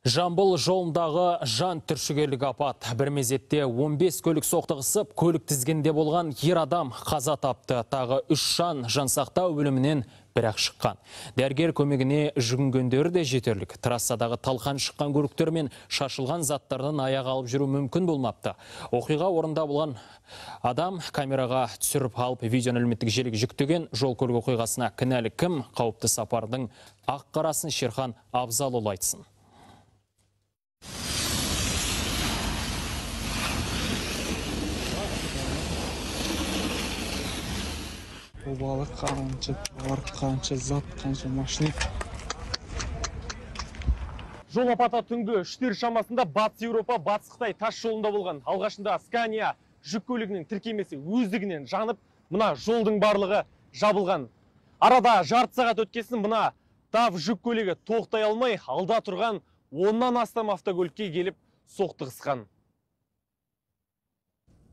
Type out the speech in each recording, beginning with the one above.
Жамбыл жолындағы жан түршігерлік апат. Бір мезетте 15 көлік соқтығысып, көлік тізгінде болған ер адам қаза тапты. Тағы 3 жан жансақтау бөлімінен бірақ шыққан. Дәрігер көмегіне жүгінгендері де жетерлік. Трассадағы талқан шыққан көліктер мен шашылған заттардан аяқ алып жүру мүмкін болмапты. Оқиға орнында болған адам камераға түсіріп алып, видеоны әлеуметтік желіге жүктеген. Жол көлік оқиғасына кінәлі кім? Қауіпті сапардың ақ қарасын Шерхан Абзалұлы айтсын. Обалы қанша, товар қанша, зат қанша, машина. Жол апаты түнгі 3 шамасында Батыс Еуропа, Батыс Қытай тас жолында болған. Алғашында Скания жүк көлігінің тіркемесі өздігінен жанып, мына жолдың барлығы жабылған. Арада жарты сағат өткесін мына ДАФ жүк көлігі тоқтай алмай, алда тұрған 10-нан астам автокөлікке келіп соқтығысқан.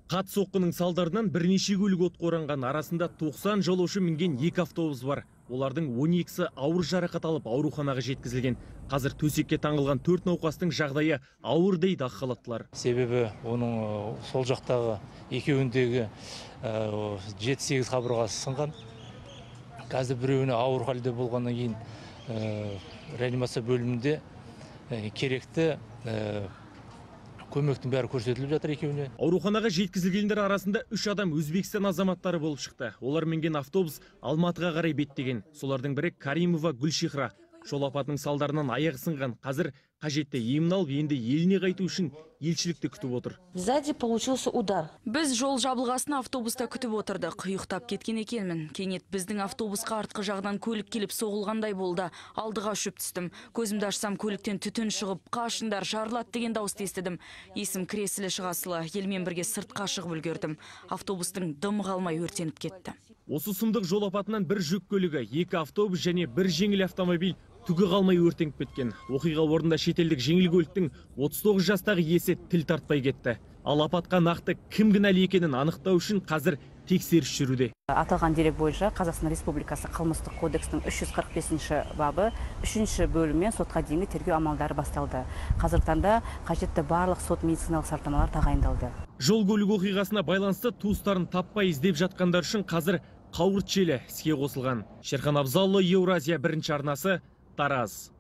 Қат соққының салдарынан бірнеше көлік отқа оранған, арасында 90 жолаушы мінген 2 автобус бар. Олардың 12-сі ауыр жарақат алып ауруханаға жеткізілген. Қазір төсекке таңылған 4 науқастың жағдайы ауыр дейді ақ халаттылар. Себебі оның сол жақтағы екеуіндегі 7-8 қабырғасы сынған. Қазір біреуіне ауыр халде болғаннан кейін реанимация бөлімінде керекті көмектің бәрі көрсетіліп жатыр екеуіне. Ауруханаға жеткізілгендер арасында 3 адам Өзбекстан азаматтары болып шықты. Олар мінген автобус Алматыға қарай беттеген. Солардың бірі Каримова Гүлшихра. Жол апатының салдарынан аяғы сынған. Қазір қажетті емін алып, енді еліне қайту үшін елшілікті күтіп отыр. Сзади получился удар. Біз жол жабылғасын автобуста күтіп отырдық. Ұйықтап кеткен екенмін. Кенет біздің автобусқа артқы жағынан көлік келіп соғылғандай болды. Алдыға ұшып түстім. Көзімді ашсам көліктен түтін шығып, қашыңдар, жарылады деген дауысты естідім. Есім кіресілі шығасылы, елмен бірге сыртқа шығып үлгердім. Автобустың дымы қалмай өртеніп кетті. Осы сұмдық жол апатынан бір жүк көлігі, 2 автобус және бір жеңіл автомобиль түгі қалмай өртеніп кеткен. Оқиға орнында шетелдік жеңіл көліктің 39 жастағы иесі тіл тартпай кетті. Ал апатқа нақты кім кінәлі екенін анықтау үшін қазір тексеріс жүруде. Аталған дерек бойынша Қазақстан Республикасы Қылмыстық кодексінің 345 бабы 3 бөлімімен сотқа дейінгі тергеу амалдары басталды. Қазіргі таңда қажетті барлық сот медициналық сараптамалар тағайындалды. Жол көлік оқиғасына байланысты туыстарын таппай іздеп жатқандар үшін қазір қауырт желі іске қосылған. Шерхан Абзалұлы, Еуразия бірінші арнасы, Тараз.